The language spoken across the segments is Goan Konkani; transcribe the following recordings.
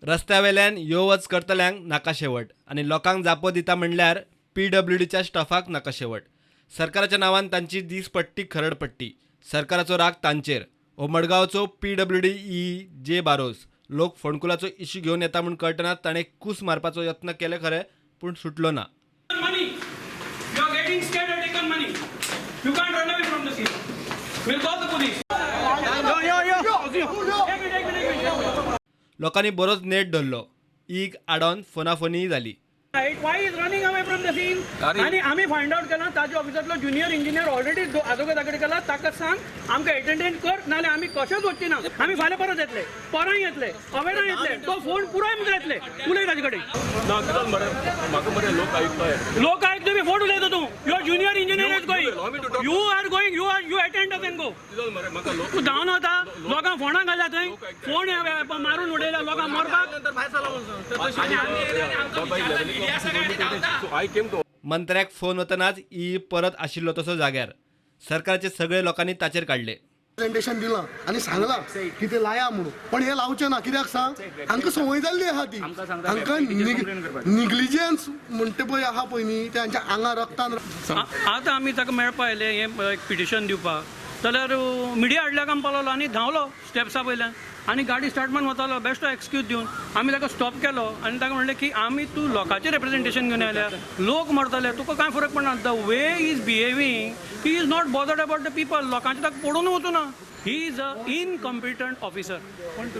रस्त्या वेल्यान यो वच करतल्यांक नाका शेवट आनी लोकांक जापो दिता म्हणल्यार पीडब्ल्यूडीच्या स्टाफाक नाका शेवट. सरकाराच्या नांवान तांची दीसपट्टी खरडपट्टी. सरकाराचो राग तांचेर. हो मडगांवचो पीडब्ल्यूडी ई जे बारोस लोक फोंडकुलाचो इश्यू घेवन येता म्हूण कळटना ताणें कूस मारपाचो यत्न केले खरें, पूण सुटलो ना. Money. You are getting scared and taken money. You can't run away from the scene. We'll call the police. Take it, take it, take it. लोकांनी बरोच नेट धरलो. ईक आडोन फोनाफोनीय जाली. Right, why is running away from the scene? आनी आमी फायंड आउट केला ताच्या ऑफिसांतलो ज्युनियर इंजिनियर ऑलरेडी आदोगादा कडेन गेला. ताका सांग आमकां एटेंडंट कर, नाल्यार आमी कशेंच वचचे ना. आमी फाल्यां परत येतले, परां येतले, अवेरां येतले, तो फोन पुराय मुखार येतले. उलय ताजे कडेन. ना कितें मरे, म्हाका मरे लोक आयुक्त. लोक आयक, तुमी फोन उलयता तूं. Your junior engineer is going, you are going, you are you attend and go. मरे म्हाका लोक तूं धांवन वता, लोकांक फोंडां घालता, थंय फोण मारून उडयला लोकांक मरपाक. I came to मंत्र्याक फोन वतनाच ई परत आशिल्लो तसो जाग्यार. सरकाराचे सगळे लोकांनी ताचेर काडले. प्रेझेंटेशन दिलां आनी सांगलां की ते लाया म्हणून, पण हे लावचे ना. कित्याक सांग, हांकां संवय जाल्ली आहा ती. हांकां निग्लिजन्स म्हणटा पळय आहा पळय न्ही, ते हांच्या आंगा रक्तान. आतां आमी ताका मेळपा आयले हें एक पिटिशन दिवपाक, जाल्यार मिडिया हाडल्या काम पावलो आनी धांवलो स्टेप्सा वयल्यान आनी गाडी स्टार्ट मारून वतालो बेश्टो एक्सक्यूज दिवन. आमी ताका स्टॉप केलो आनी ताका म्हणलें की आमी तूं लोकांचें रिप्रेझेंटेशन घेवन आयल्या, लोक मरतले, तुका कांय फरक पडना. The way is behaving, he is not bothered about the people. लोकांचें ताका पडून वचूना. He is a incompetent officer.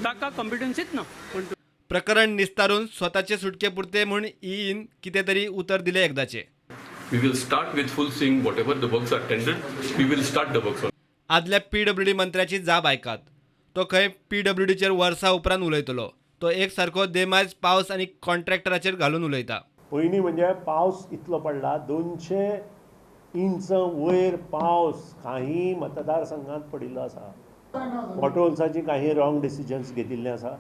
ताका कॉम्पिटन्सीच ना. प्रकरण निस्तारून स्वताचे सुटके पुरते म्हूण ईन कितें तरी उतर दिलें एकदाचें. We will start with full swing. Whatever the works are tendered, we will start the works. आदल्या पीडब्ल्यूडी मंत्र्याची जाप आयकात. तो खंय पीडब्ल्यूडीचेर वर्सां उपरांत उलयतलो. तो एक सारको देमायज पावस आनी कॉन्ट्रॅक्टराचेर घालून उलयता. पयलीं म्हणजे पावस इतलो पडला, 200 इंच वयर पावस काही मतदारसंघात पडिल्लो आसा. पॉटहोल्साची काही रॉंग डिसिजन्स घेतिल्ले आसा.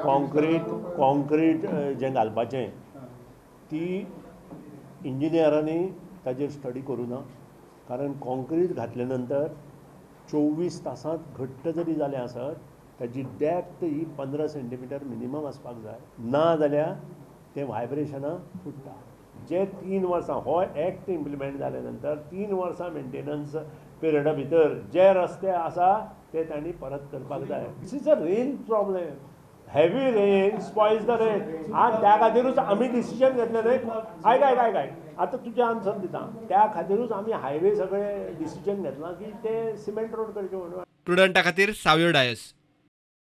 कॉन्क्रीट जें घालपाचें ती इंजिनियरांनी ताजेर स्टडी करूं ना, कारण कॉन्क्रीट घातले नंतर 24 तासांत घट्ट जरी जालें आसत ताजी डेप्थ ही 15 सेंटीमिटर मिनिमम आसपाक जाय, ना जाल्यार तें व्हायब्रेशनां फुट्टा. जे 3 वर्सां हो एक्ट इम्प्लिमेंट जाले नंतर 3 वर्सां मेंटेनन्स पिरियडा भितर जे रस्ते आसा ते तांणी परत करपाक जाय. This is a rain problem. Heavy rain spoils the rain. आनी त्या खातीरूच आमी डिसिजन घेतलें न्हय. आयक आयक आयक आयक, आतां तुजें आन्सर दिता. त्या खातीरूच आमी हायवे सगळे डिसिजन घेतलां की ते सिमेंट रोड करचे म्हणून. प्रुडंटा खातीर सावयो डायस.